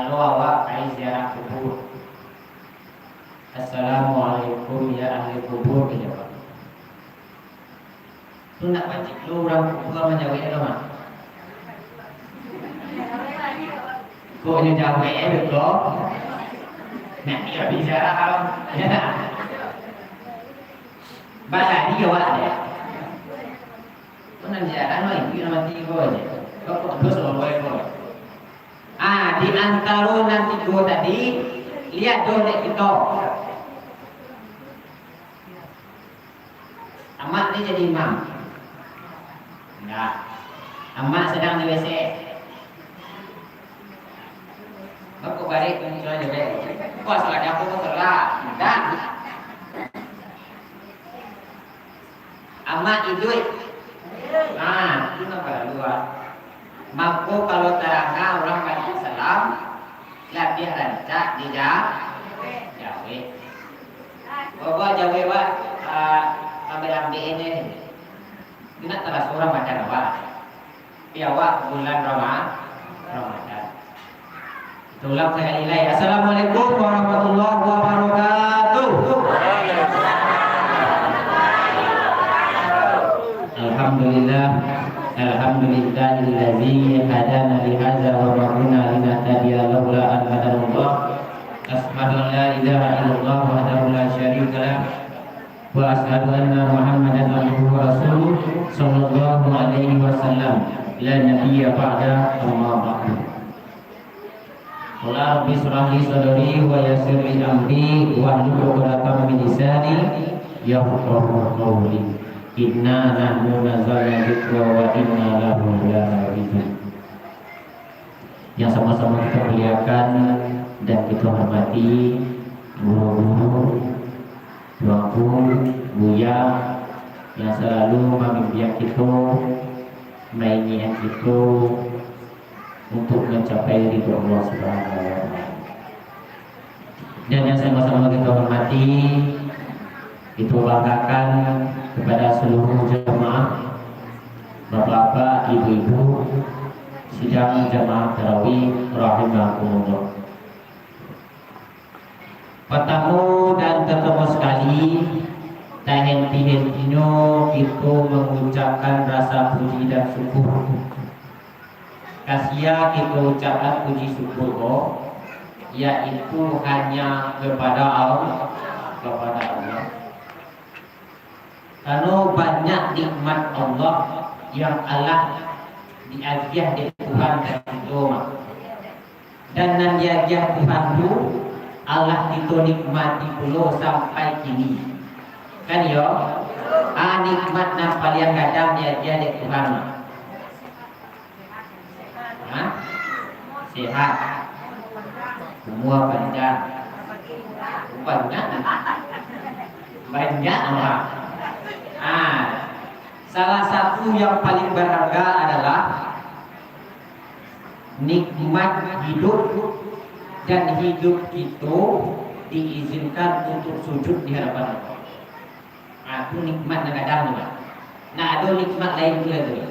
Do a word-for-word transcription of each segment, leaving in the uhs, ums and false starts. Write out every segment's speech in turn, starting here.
Kalau awak pai ziarah kubur, "Assalamualaikum ya ahli kubur," dijawab. Tu nak pacik lo urang kubur manjawek lo mah. Kok nyo jawek eh, betul? Nak iyo bicara kalau. Balari awak deh. Kok nan jarang lah, ibu nan mati ko aja. Kok, kok terus orang boleh ko. Ah, di antaro nan tigo tadi, lihat doh dek kito. Amak ni jadi imam? Indak. Amak sadang di W C? Bako barek muncuang je, Bek. Kok salah dapur, kok salah? Indak. Amak iduik. Nah, itu nan paralu, ah. Mako, kalau taranga urang banyak salam, labiah rancak dija-, jawek. Bawa jawek, Wak, ah, ambil-ambil ini. Kena taraso Ramadan, Wak. Di awak bulan Rama-, Ramadan. Kita ulang sakali lai. Assalamualaikum warahmatullahi wabarakatuh. Alhamdulillah. Alhamdulillahillazi hadana lihadza wa ma kunna linahtadiya laula an hadanallah. Asyhadu an la ilaha illallah wahdahu la syarika lah. Wa asyhadu anna Muhammadan abduhu wa rasuluh, sallallahu alaihi wasallam, la nabiyya ba'da, amma ba'du. Qala rabbi shrah li sadri wa yassir li amri wahlul 'uqdatam min lisani yafqahu qawli. Inna nahnu nazzalna dzikra wa inna lahu lahafizun. Yang sama-sama kita muliakan dan kita hormati guru-guru, tuanku, buya yang selalu mambimbing kita, maingian kita untuk mencapai ridho Allah Subhanahu wa Ta'ala. Dan yang sama-sama kita hormati, kita banggakan kepada seluruh jamaah, bapak-bapak, ibu-ibu, sidang jamaah tarawih rahimakumullah. Pertama dan terutama sekali, tak henti-hentinyo kita mengucapkan rasa puji dan syukur. Kasia kita ucapkan puji syukur ko, yaitu hanya kepada Allah, kepada Allah. Karena banyak nikmat Allah yang alah diagiah dek Tuhan ka kito mah. Dan nan diagiah Tuhan tu, alah kito nikmati pulo sampai kini. Kan iyo? Ah, nikmat nan paliang gadang diagiah dek Tuhan mah. Ha? Sehat. Umua panjang. Banyak. Banyak, ha. Ah, salah satu yang paling berharga adalah nikmat hidup, dan hidup kito diizinkan untuk sujud di hadapan Allah. Ah, tu nikmat nan gadang tu, Pak. Nah, ado nikmat lain tu lagi.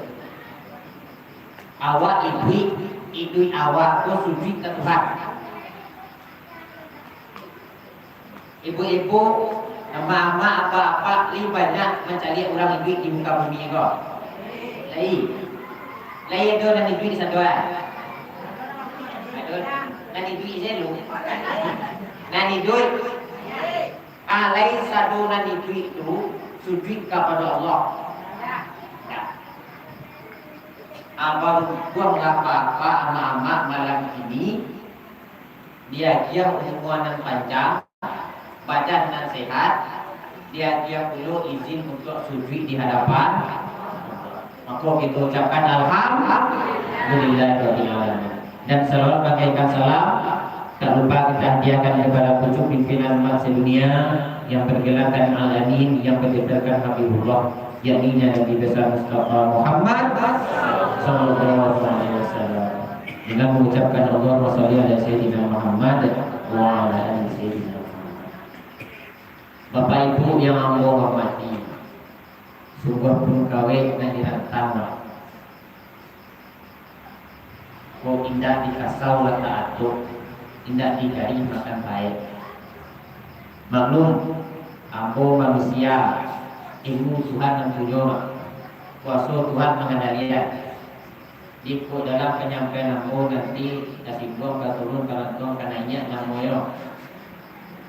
Awak iduik, iduik awak ko sujuik ka Tuhan. Ibu-ibu, amak-amak, apak-apak, lai banyak mancaliak urang iduik di muka bumi ko? Lai. Lai ado nan iduik di sado, ah? Ado. Nan iduik se lu. Nan iduik. Ah, lai sado nan iduik tu sujuik kapado Allah. Nah. Ah, barukuanglah bapak, amak-amak malam kini, diagiah umua nan panjang, badan nan sehat, diagiah pulo izin untuak sujuik di hadapan. Mako, kita ucapkan alhamdulillahirabbil alamin. Dan salawat bagaikan salam, tak lupa kita hadiahkan kepada pucuk pimpinan umat sedunia yang bergelarkan Al-Amin, yang bergelarkan Habibullah, yakni Nabi Besar Mustafa Muhammad sallallahu alaihi wasallam, dengan mengucapkan Allahumma shalli ala Sayyidina Muhammad wa ala ali Sayyidina Muhammad. Bapak Ibu yang ambo hormati, sungguahpun kawek nan dirantang lah. Kok indak dikasau lah tak atuk. indak dikari makan paek. Maklum, ambo manusia, ilmu Tuhan nan punyo, kuaso Tuhan mangendalian. Di ko dalam panyampaian ambo nanti, tasimbuang ka turun, ka lantuang ka naiak namonyo.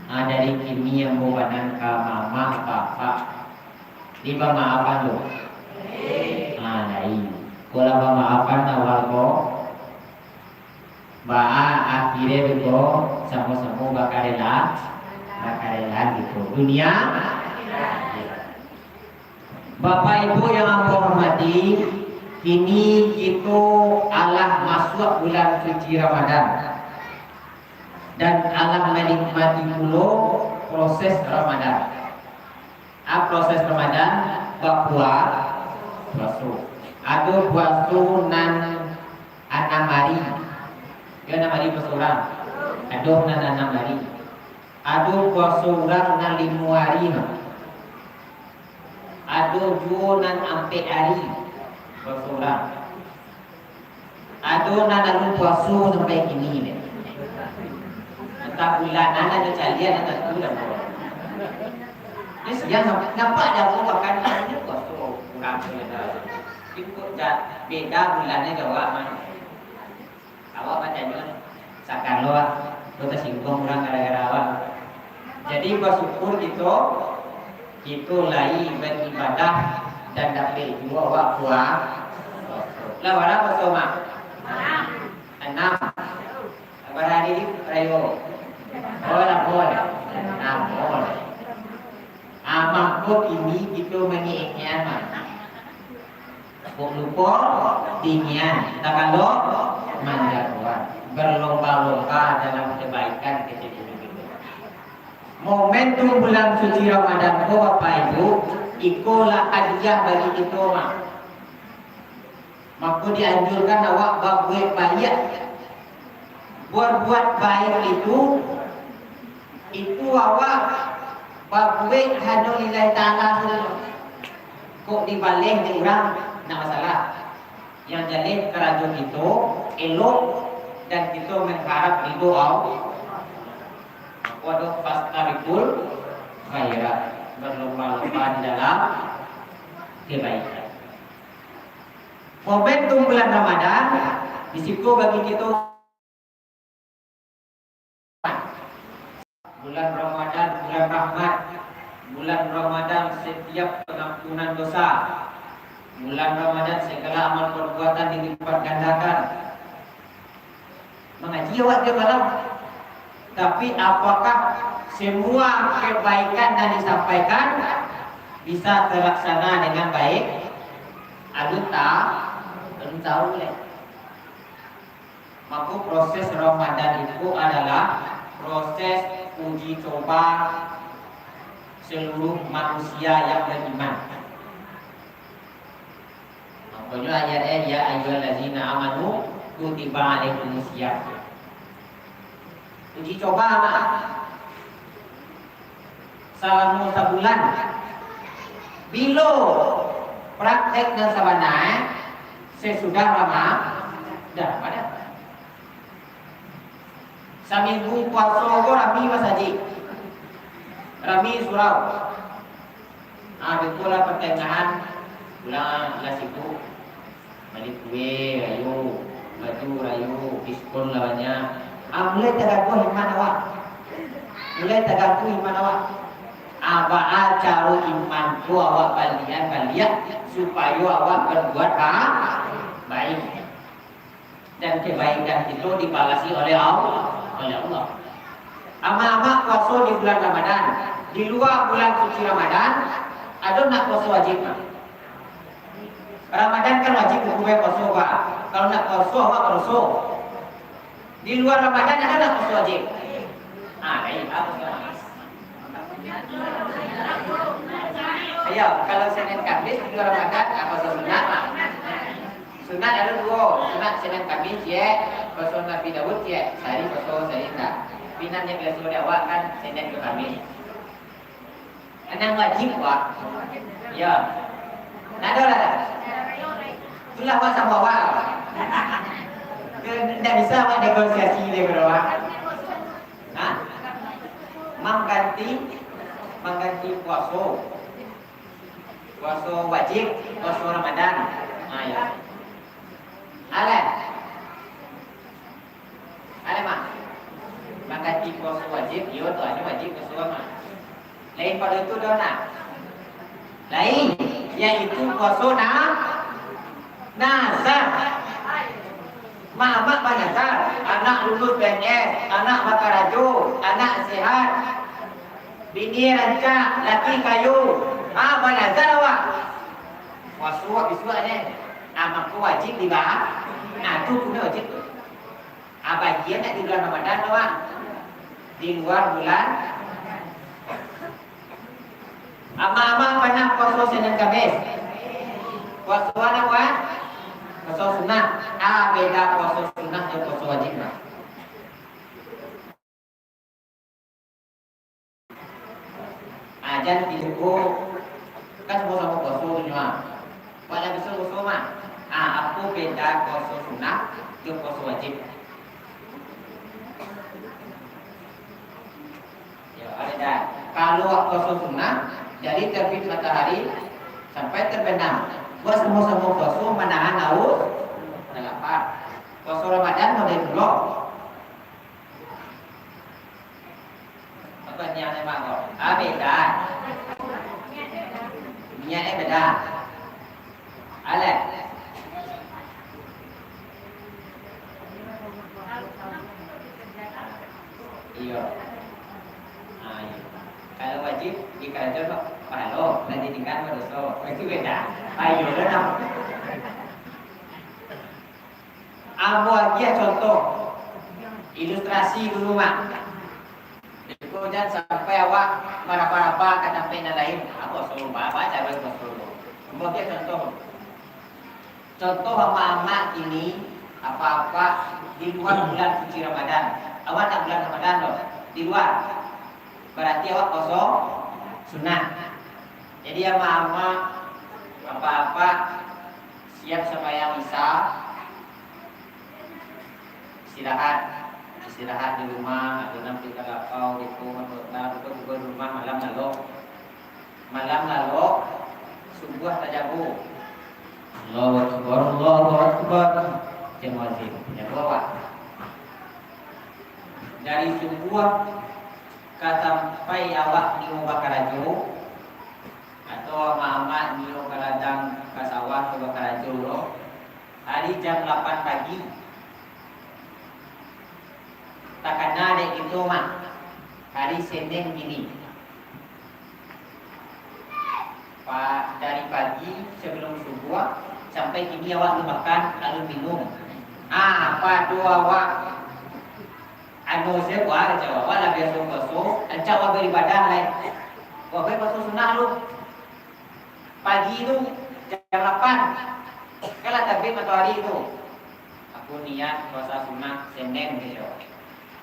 Ah, dari kini ambo banan ka mamak bapak. Di bamaafan tu. Ah, lai. Ko lah bamaafan awal ko. Baa akhirnyo ko samo-samo bakarela, bakarela gitu. Dunia. Bapak Ibu yang ambo hormati, kini kito alah masuak bulan suci Ramadan. Dan alah manikmati pulo proses Ramadan. Ah, proses Ramadan, bapua-, puaso. Ado puaso nan anam ari. Yo, anam ari puaso urang. Ado nan anam ari. Ado puaso urang nan limo ari, mah. Ado juo nan ampek ari puaso urang. Ado nan alun puaso sampai kini deh. Antah bulan nan ado caliak nan tantu lah. Ni siang nampak dah aku makan ni puaso kurang beda. Cukup dah beda bulannyo jo awak mah. Awak batanyo sakalo ah, ko tasingguang urang gara-gara awak. Jadi basyukur kito, kito lai baribadah dan dapek juo awak puaso. Lah bara puaso mah? Anam. Bara hari rayo? Oh, lah, oh, lah. Anam, oh, lah. Ah, mangko kini kito mangiek-ngiek mah. Kok lupo, tinggian, takalok, manjagoan, berlomba-lomba dalam kebaikan kecil itu. Momentum bulan suci Ramadan ko, Bapak Ibu, ikolah hadiah bagi kito mah. Mako dianjurkan awak babuek baiak. Berbuat baik itu, itu awak babuek hanya lillahi ta'ala sajo. Kok dibaleh dek urang, ndak masalah. Yang jaleh karajo kito elok dan kito mengharap ridho Allah. Mako ado fastabiqul khairat, berlomba-lomba di dalam kebaikan. Momentum bulan Ramadan, di siko bagi kito. Bulan Ramadan, bulan rahmat. Bulan Ramadan, setiap pengampunan dosa. Bulan Ramadan, segala amal perbuatan dilipat gandakan. Mangaji awak tiap malam. Tapi, apakah semua kebaikan yang disampaikan bisa terlaksana dengan baik? Alun ta-, alun tahu leh. Mako, proses Ramadan itu adalah proses uji coba seluruh manusia yang beriman. Makonyo ayat, eh, "Ya ayyuhallazina amanu kutiba alaikumus siyam." Uji coba mah. Salamo sabulan. Bilo praktek nan sabana, eh? Sesudah Ramadan. Dah, pada. Saminggu puaso ko rami masajik. Rami surau. Ah, beko lah patangahan, pulang lah sibuk. Bali kue rayo, baju rayo, diskon lah banyak. Ah, mulai tagaguah iman awak. Mulai tagaguah iman awak. Ah, baa caro iman tu awak baliak-baliak, supayo awak berbuat ba-, baik. Dan kebaikan itu dibalasi oleh Allah, oleh Allah. Amak-amak puaso di bulan Ramadan, di lua bulan suci Ramadan, ado nak puaso wajib, Pak? Ramadan kan wajib hukumnya puaso, Pak. Kalau nak puaso, awak puaso. Di lua Ramadan ado nak puaso wajib? Ah, lain, Pak. Iyo, kalau Senin Kamis di lua Ramadan, puaso sunat, Pak. Sunat ado duo, sunat Senin Kamis ciek, puaso Nabi Daud ciek, sahari puaso, sahari indak. Tapi nan biaso di awak kan Senin ka Kamis. Nan wajib, wak. Iyo. Ndak ado lah. Itulah wak samo awak. Ndak bisa wak negosiasi dek awak. Mangganti, mangganti puaso. Puaso wajib, puaso Ramadan. Nah, ya. Alah. Alah, Mak. Mangganti puaso wajib, iyo, tu hanyo wajib puaso Ramadan. Lain pado tu doh, nah. Lain, yaitu puaso na-, nazar. Mak-mak banazar, anak lulus P N S, anak bakarajo, anak sehat, bini rancak, laki kayo. Ah, banazar awak. Puaso awak bisuak ni. Ah, mako wajib diba-, nah, tu hukumnyo wajib tu. Ah, bagian nak di bulan Ramadan tu, Mak. Di luar bulan. Amak-amak panah puaso Senin Kamis? Puaso apo, ah? Puaso sunah. Ah, beda puaso sunah jo puaso wajib, Mak. Ah, jan tibo, kan samo-samo puaso tu nyo, ah. Wak lah biso puaso mah. Ah, apo beda puaso sunah jo puaso wajib? Yo, beda. Kalau wak puaso sunah, dari terbit matahari sampai terbenam. Wak samo-samo puaso manahan haus, lapar. Puaso Ramadan model pulo. Apo niatnyo, Mak, ko? Ah, beda. Niatnyo beda. Alah. Iyo. Ah, iyo. Kalau wajib, dikarajoan pahalo, nan ditinggaan doso. Itu beda. Ah, iyo, dah. Ambo agiah contoh, ilustrasi dulu, Mak. Iko jan sampai awak maraba-raba ka tampek nan lain. Apo suruh ba-, baca bae suruh. Ambo agiah contoh. Contoh amak-amak kini, apak-apak di luar bulan suci Ramadan. Awak nak bulan Ramadan doh, di luar. Bararti awak puaso sunah. Jadi amak-amak, apak-apak, siap sambayang Isya, istirahat, istirahat di rumah, atau nanti ka lapau, di rumah, atau di rumah, malam lalok. Malam lalok, subuah tajago. Allahu Akbar, Allahu Akbar. Cek muazin, jago awak. Dari subuah ka sampai awak nio bakarajo, atau amak-amak nio ka ladang, ka sawah tu bakarajo lo, hari jam lapan pagi. Takana dek kito mah, hari Senin kini. Pa-, dari pagi sabalum subuah sampai kini awak alun makan, alun minum. Ah, pado awak. Anu, sia kuat, kacau awak lah biaso puaso, rancak awak baribadah lai. Wah, baik puaso sunah lu. Pagi tu, jam lapan, kan lah tabik matoari tu. Aku niat puasa sunah Senin besok,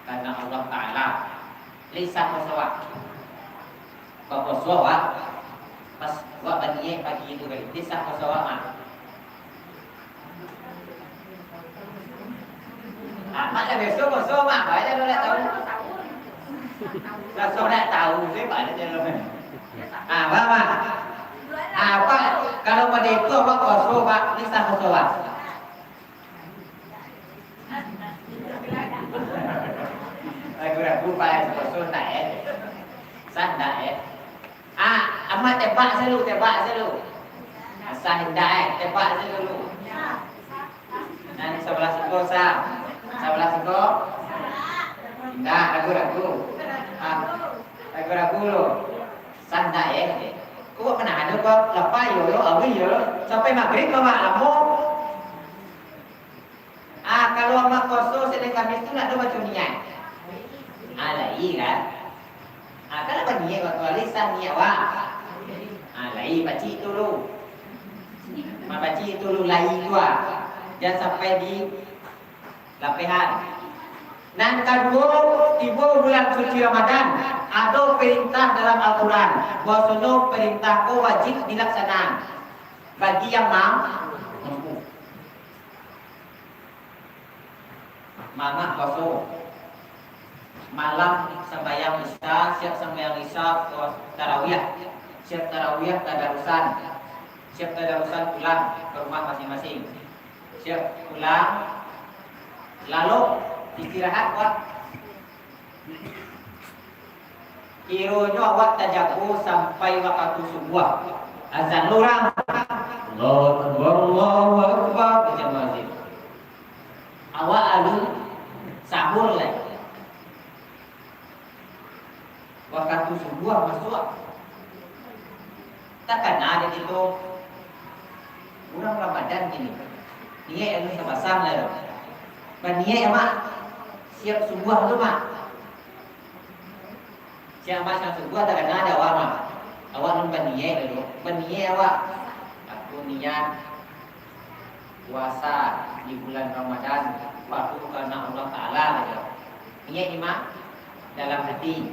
karena Allah Ta'ala. Lai sah puasa awak. Bapuasa awak, pas awak baniat pagi tu kali, lai sah puasa awak mah. Ah, mak lah biaso puaso, mak. Banyak orang nak tahu. Langsung nak tahu, saya banyak je lah. Ah, mak, mak. Ah, apa? Kalau pada itu, apa puaso, mak? Ini sah puaso, mak. Ragu-ragu, Pak, puaso ndak, eh? Sah ndak, eh? Ah, amak tebak salu, tebak salu. Sah indak, eh? Tebak salu lu. Nan sabalah siko sah. Sabalah siko. Indak, ragu-ragu. Ah, ragu-ragu lu. Sah indak, eh? Kok pernah ado kok lapar yo lo, awi yo lo. Sampai magrib mah lamo. Ah, kalau amak puaso Senin Kamis tu ndak ado baco niat. Ah, lai kan? Ah, kan lah baniat waktu hari sah niat wak. Ah, lai pacik tu lu. Mapacik tu lu lai tu ah. Jan sampai di lapehan. Nan kaduo, tibo bulan suci Ramadan, ado perintah dalam Al-Quran, bahwasonyo perintah ko wajib dilaksanaan bagi yang mam-, mampu. Mamak puaso. malam sambayang Isya, siap sambayang Isya, tarawih. Siap tarawih, tadarusan. Siap tadarusan, pulang ka rumah masing-masing. Siap pulang, lalok istirahat, wak. Kironyo awak tajago sampai wakatu subuah. Azan urang. Allahu Akbar, Allahu Akbar, baca muazin. Awak alun sahur lai. Wakatu subuah masuak. Takana dek kito urang Ramadan kini. Niaik alun tabasam lai. Baniaik, Mak. Siap subuah tu, Mak. Siang masak subuah takana dek awak, Mak. Awak nan baniaik dulu. Baniaik awak. Aku niat puasa di bulan Ramadan, fardu karena Allah Ta'ala, gitu. Niat ni, Mak, dalam hati.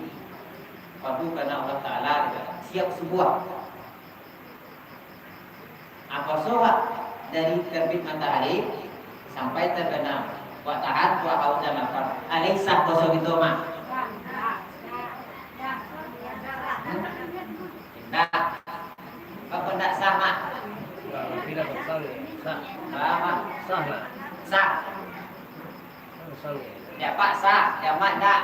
Fardu karena Allah Ta'ala, gitu. Siap subuah. Ah, puaso, Pak, dari terbit matahari sampai terbenam. Wak tahan, wak haus dan lapar. Ah, lai sah puaso gitu, Mak? Hmm? Indak. Apo ndak sah, Mak? Kalau tidak bersang, sah. Ah, Mak. Sah lah. Sah. Ndak paksa, ndak mak ndak.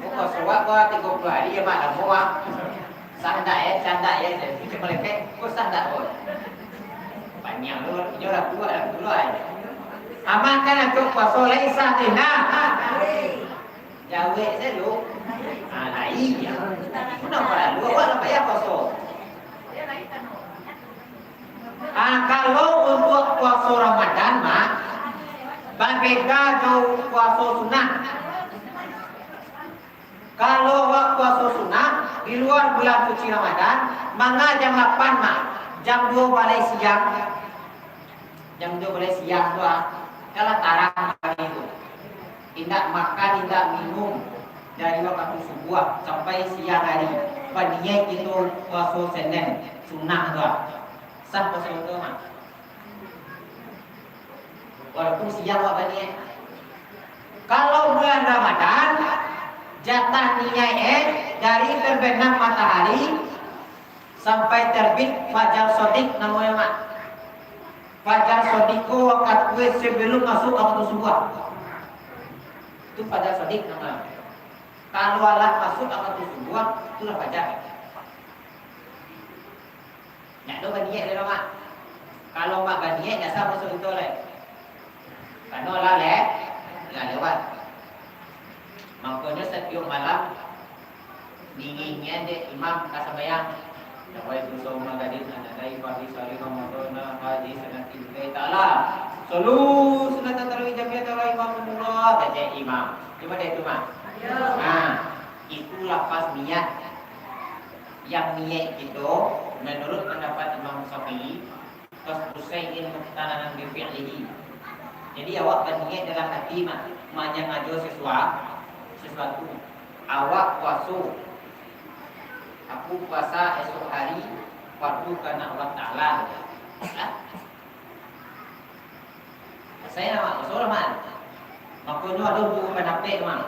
Kok kosong ko tigo puluah hari ya mak lamo ah. Sah ndak ya, sah ndak ya, jadi cuma lekek, kok sah ndak kok. Panjang tu, inyo lah kuat lah dulu ai. Amak kan aku puaso lai sah tu nah. Jawek sajo. Ah, lai. Kenapa lalu awak nak payah puaso? Ah, kalau untuak puaso Ramadan mah, babeda jo puaso sunah. Kalau awak puaso sunah di luar bulan suci Ramadan, manga jam lapan mah, jam duo baleh siang, jam duo baleh siang tu ah, kalau tarang hari tu, indak makan, indak minum dari wakatu subuah sampai siang hari, baniaik itu puaso Senen sunah tu ah. Sah puaso tu mah. Walaupun siang awak baniaik. Kalau bulan Ramadan, jatah niaik eh dari terbenam matahari sampai terbit fajar sodik namonyo mak. Fajar sodik ko wakatu eh sebelum masuk wakatu subuah. Itu fajar sodik namonyo. Kalau alah masuk wakatu subuah, itulah fajar. Ndak ado baniaik di rumah. Kalau mak baniaik, ndak sah puaso kito lai. Karano lah le-, lah lewat. Mangkonyo satiok malam, diingian dek imam ka sambayang. Nawaitu shauma ghadin, anadai fardhi shahri Ramadhana hadhihi sanati lillahi ta'ala. Shallu sunnata tarawih jami'atan rahimakumullah, kecek imam. Cuma dek itu, Mak. Nah, itu lafaz niat. Yang niat kito, menurut pendapat Imam Syafi'i, qasdu syai'in muqtaranan bi fi'lihi. Jadi, awak baniat dalam hati ma-, manyangajo sesua-, sesuatu. Awak puaso, aku puasa esok hari, fardu karena Allah Ta'ala. Hah? Saya nak masuk lah, Mak. Makonyo ado duo pandapek, Mak.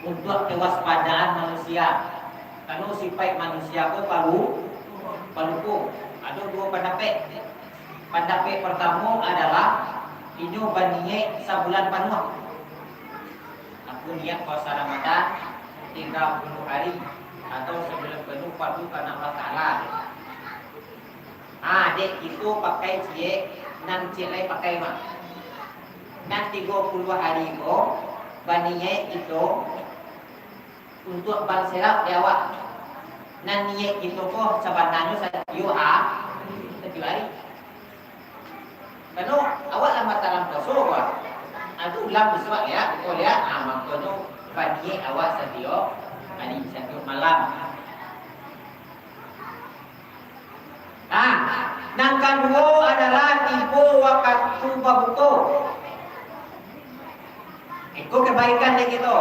Untuak kewaspadaan manusia. Karano sipaik manusia ko palu-, palupo. Ado duo pandapek. Pandapek partamo adalah inyo baniaik sabulan panuah. Aku niat puasa Ramadan tiga puluh hari atau sabulan panuah fardu karena Allah Ta'ala. Ha, dek kito pakai ciek, nan ciek lai pakai mah. Nan tigo puluah hari ko, baniaik kito untuak banserap di awak. Nan niaik kito ko sabananyo satiok ha-, satiok hari. Kano awak lah matalang puaso ko. Aku ulang bisuak ya, betul ya. Ha, mangkonyo baniaik awak satiok hari, satiok malam. Nah, nan kaduo adalah tibo wakatu babuko. Iko kebaikan dek kito.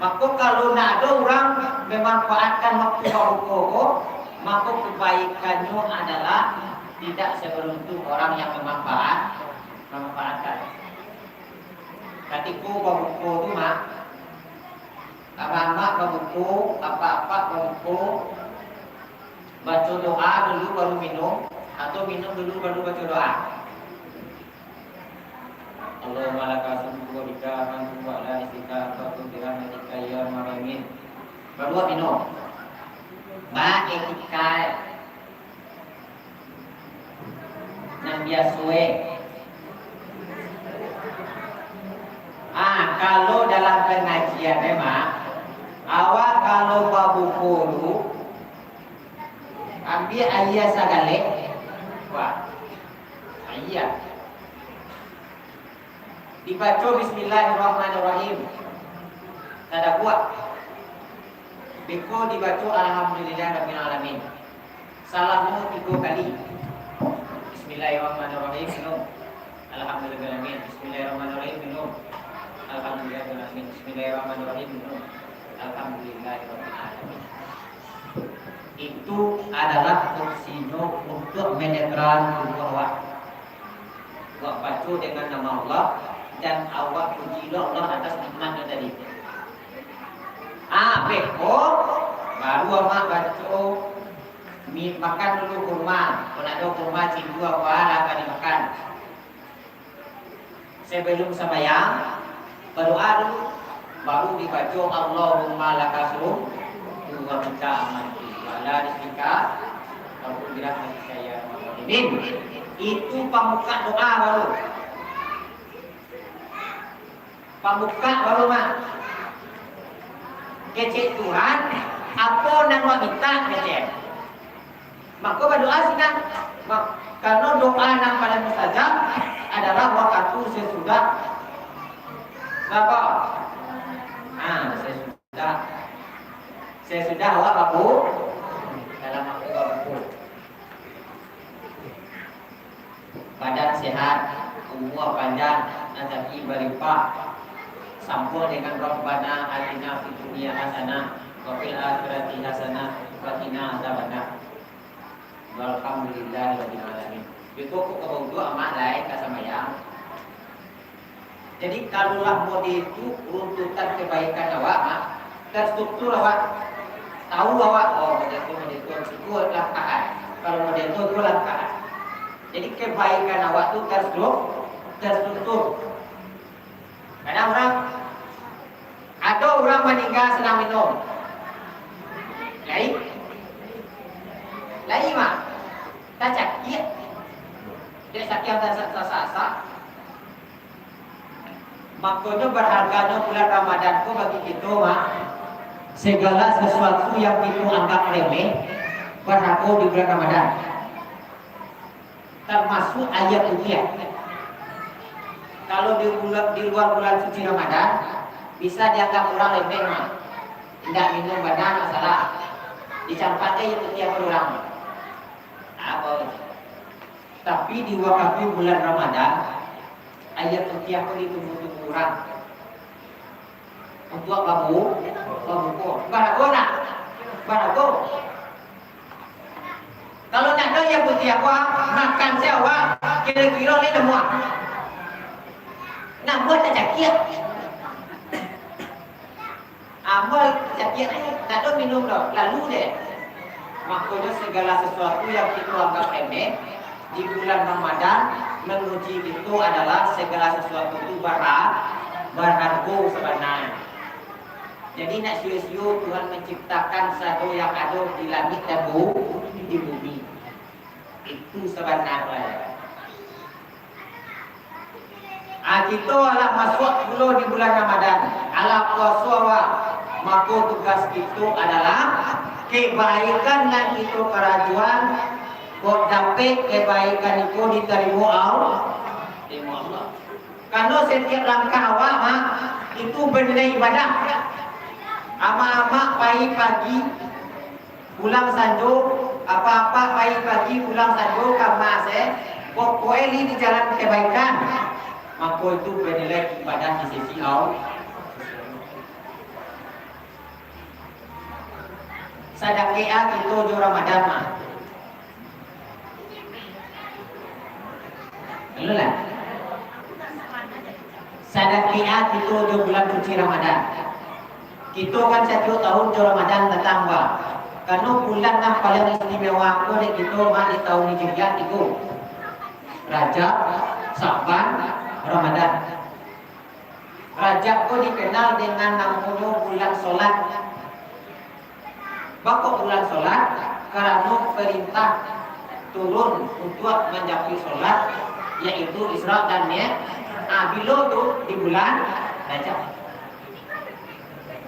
Mako, kalau nak ado urang memanfaatkan waktu babuko ko, mako kebaikannyo adalah tidak seberuntung orang yang memanfaat-, memanfaatkan. Katiko babuko tu, Mak, amak-amak babuko, apak-apak babuko, baco doa dulu baru minum, atau minum dulu baru baco doa? Allahumma laka sumtu wa bika amantu wa ala rizqika anfaqtu bi rahmatika ya arhamar rahimin. Baru minum. Ba etika. Nan biaso, eh. Ah, kalau dalam pangajian memang, awak kalau babuko tu, ambiak aia sagaleh, wah, aia. Dibaco Bismillahirrahmanirrahim. Tadabuak. Beko dibaco Alhamdulillahirabbil alamin. Salamo tigo kali. Bismillahirrahmanirrahim, minum. Alhamdulillahirabbil alamin. Bismillahirrahmanirrahim, minum. Alhamdulillahirabbil alamin. Bismillahirrahmanirrahim, minum. Alhamdulillahirabbil alamin. Itu adalah fungsinyo untuk menetraan tubuah awak. Awak baco dengan nama Allah, dan awak pujilah Allah atas nikmatnya tadi. Ah, beko, baru amak baco, mi-, makan dulu kurma. Kalau ado kurma, cindu apa lah ka dimakan. Sebelum sambayang, badoa dulu, baru dibaco, "Allahumma laka sumtu wa bika amantu, wa ala rizqika, wa bi rahmatika ya arhamar rahimin." Itu pambuka doa baru. Pambuka baru, Mak. Kecek Tuhan, apo nan wak mintak, kecek. Mako badoa sinan. Ma-, karano doa nan paling mustajab adalah wakatu sesudah apo? Ah, sesudah. Sesudah awak babu-, dalam waktu babuko. Badan sehat, umua panjang, rasaki balimpah. Sambuang dengan Rabbana atina fid dunya hasanah, wa fil akhirati hasanah, wa qina adzabannar. Walhamdulillahirabbil alamin. Beko kok ka bauduak amak lai ka sambayang. Jadi, kalau lah model tu runtutan kebaikan awak, Mak, terstruktur awak. Tahu awak, oh, model tu, model tu, itu langkahan. Kalau model tu, itu langkahan. Jadi, kebaikan awak tu terstru-, terstruktur. Kadang urang, ado urang maningga sadang minum. Lai? Lai, Mak. Tacakiak. Dek sakiang tasak-tasak. Makonyo, barharganyo bulan Ramadan ko bagi kito, Mak. Segala sesuatu yang kito anggap remeh, barhargo di bulan Ramadan. Termasuk aia putiah. Kalau di bulan, di luar bulan suci Ramadan, bisa dianggap urang remeh, Mak. Indak minum bana, masalah. Dicampak aia putiah urang. Apo? Tapi di wakatu bulan Ramadan, aia putiah ko ditunggu-tunggu urang. Untuak babu-, babuko. Barago nak? Barago. Kalau nak tahu aia putiah ko, makan se awak, kiro-kiro lai namuah. Namuah tacakiak. Amuah tacakiak lai, nak tahu minum doh, lalu deh. Makonyo segala sesuatu yang kito anggap remeh, di bulan Ramadan, menguji kito adalah segala sesuatu tu bara-, barhargo sabananyo. Jadi, nak sio-sio Tuhan menciptakan sado yang ado di langik dan bu-, di bumi. Itu sabananyo. Ah, kito alah masuak pulo di bulan Ramadan, alah puaso awak, mako tugas kito adalah kebaikan nan kito karajoan, kok dapek kebaikan iko ditarimo Allah, tarimo Allah. Karano satiap langkah awak, Mak, itu banilai ibadah. Amak-amak pai pagi, pulang sanjo, apak-apak pai pagi, pulang sanjo ka masjid, pokok e lai di jalan kebaikan, mako itu banilai ibadah di sisi Allah. Sadakek a kito jo Ramadan, Mak. Ayolah. Sadakik-a kito jo bulan suci Ramadan. Kito kan satiok tahun jo Ramadan datang, ba. Karano bulan nan paling istimewa ko dek kito, Mak, di tahun Hijriah tigo. Rajab, Sa'ban, Ramadan. Rajab ko dikenal dengan namonyo bulan solat. Baa kok bulan solat? Karano perintah turun untuak manjapuik solat, yaitu Isra dan Mi'raj. Ah, bilo tu? Di bulan Rajab.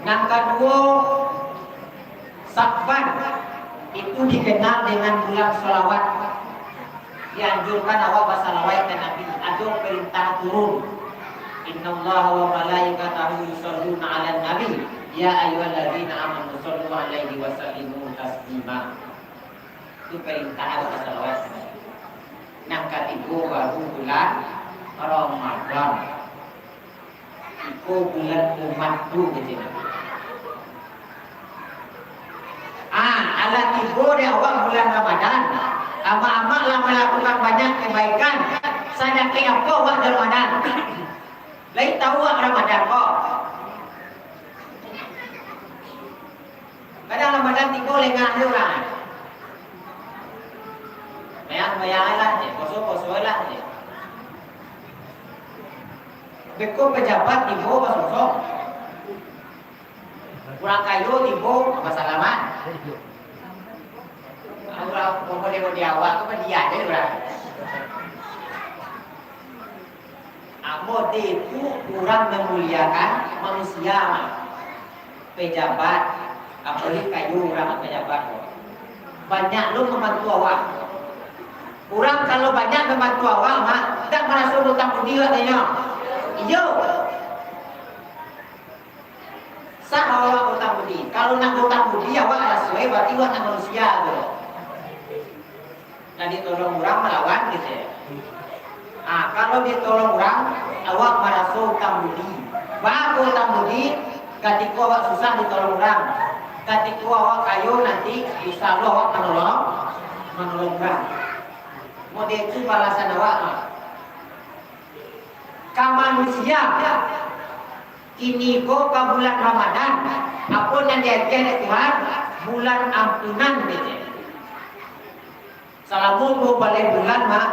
Nan kaduo, Sa'ban, itu dikenal dengan bulan salawat. Dianjurkan awak basalawat ka Nabi, ado perintah turun. "Innallaha wa malaikatahu yusholluna 'alan nabi, ya ayyuhalladzina amanu shollu 'alaihi wa sallimu taslima." Itu perintah awak basalawat ka Nabi. Nan katigo baru bulan Ramadan. Iko bulan umat tu, kecek. Ah, alah tibo dek awak bulan Ramadan, amak-amak lah malakukan banyak kebaikan. Sadakik apo awak di Ramadan? Lai tahu awak Ramadan ko? Kadang Ramadan tibo lengah se urang. Sumbayang-sumbayang lah se, poso-poso lah se. Beko pejabat tibo basosok. Urang kayo tibo basalaman. Urang model-model awak tu padiam se urang. Ambo tu urang mamuliakan manusia mah. Pejabat, apolai kayo urang pejabat ko. Banyak lo mambantu awak. Urang kalau banyak mambantu awak mah, indak maraso utang budi awak tanyo. Iyo. Sah awak utang budi. Kalau nak utang budi, awak raso, eh, barati awak nak manusia tu. Nak ditolong urang malawan kito. Ah, kalau ditolong urang, awak maraso utang budi. Baa kok utang budi? Katiko awak susah ditolong urang. Katiko awak kayo nanti, insya Allah awak manolong, manolong urang. Model tu balasan awak mah. Ka manusia, kini ko ka bulan Ramadan, apo nan diagiah dek Tuhan? Bulan ampunan, kecek. Salamo duo baleh bulan, Mak,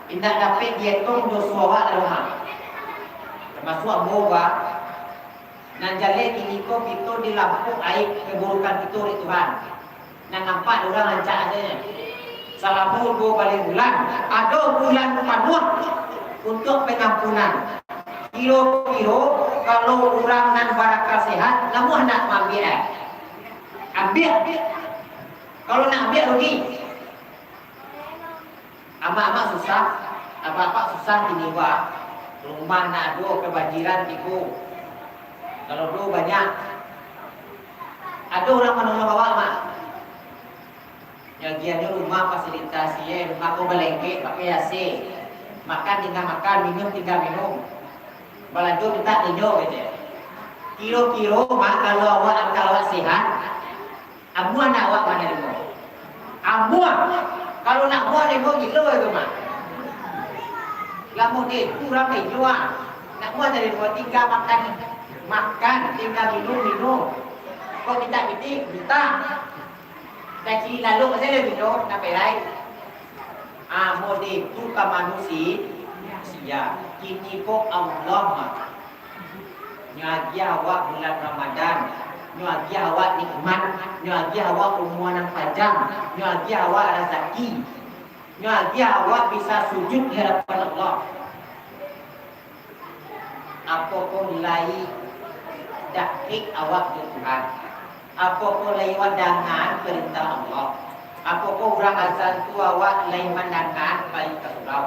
indak dapek dietong doso awak doh, Mak. Tamasuak ambo, Mak. Nan jaleh kini ko kito dilampuak aib keburukan kito dek Tuhan. Nan nampak dek urang rancak se. Salamo duo baleh bulan, ado bulan panuah untuak pangampunan. Kiro-kiro, kalau urang nan barakal sehat, namuah nak maambiak, eh? Ambiak. Kalau nak ambiak, rugi. Amak-amak susah, apak-apak susah kini ko. Rumah nak ado kabanjiran tibo. Kalau dulu banyak. Ado urang manolong awak, Mak? Nyo agiahnyo rumah fasilitas, ye, rumah ko balengkek, pakai A C. Makan tingga makan, minum tingga minum. Balanjo mintak inyo, kecek. Kiro-kiro, Mak, kalau awak akal awak sehat, amuah nak awak manarimo? Amuah. Kalau nak amuah, narimo gilo tu, Mak. Lamo deh, kurang deh, jual. Nak amuah narimo, tingga makan, makan, tingga minum, minum. Kok mintak pitik, mintak. Kaci lalu sajo minum, sampai lai. Ah, model tu ka manusi-, manusia. Kini ko Allah mah. Nyo agiah awak bulan Ramadan, nyo agiah awak nikmat, nyo agiah awak umua nan panjang, nyo agiah awak razaki, nyo agiah awak bisa sujud di hadapan Allah. Apokoh lai dakek awak jo Tuhan? Apokoh lai awak dangaan parentah Allah? Apokoh urang azan tu awak lai mandangaan pai ka surau?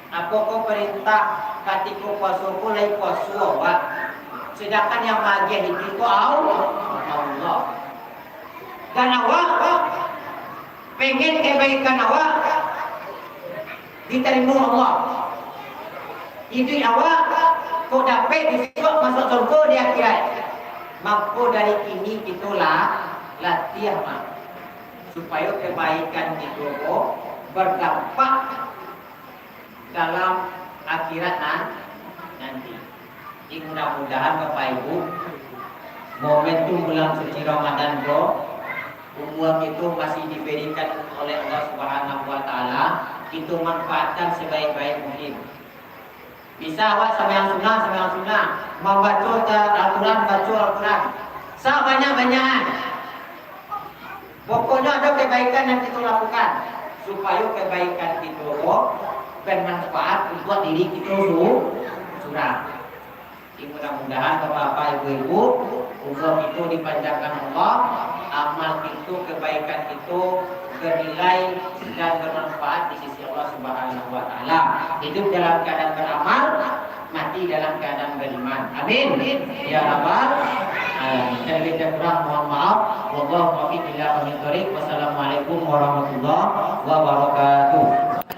Apokoh parentah katiko puaso ko lai puaso awak? Sadangkan yang maagiah iduik ko Al-, Allah. Dan awak pengen kebaikan awak ditarimo Allah. Iduik awak kok dapek bisuak masuak surga di akhirat. Mako dari kini kito lah latiah mah, supayo kebaikan kito ko berdampak dalam akhirat nan nanti. Jadi, mudah-mudahan Bapak Ibu, momentum bulan suci Ramadan ko, umua kito masih diberikan oleh Allah Subhanahu wa Ta'ala, kito manfaatkan sebaik-baik mungkin. Bisa awak sambayang sunnah, sambayang sunnah, mambaco ta-, Al-Quran, baco Al-Quran sabanyak-banyakan. Pokoknyo ado kebaikan yang kito lakukan, supayo kebaikan kito ko bermanfaat untuak diri kito su-, surang. Jadi, mudah-mudahan Bapak-bapak, Ibu-ibu, umur kito dipanjangkan Allah, amal kito, kebaikan kito bernilai dan bermanfaat di sisi Allah Subhanahu wa Ta'ala. Hidup dalam keadaan beramal, mati dalam keadaan beriman. Amin. Ya Rabbal Alamin. Terlebih dan kurang mohon maaf. Wallahu muwaffiq ila aqwamit thoriq. Wassalamualaikum warahmatullahi wabarakatuh.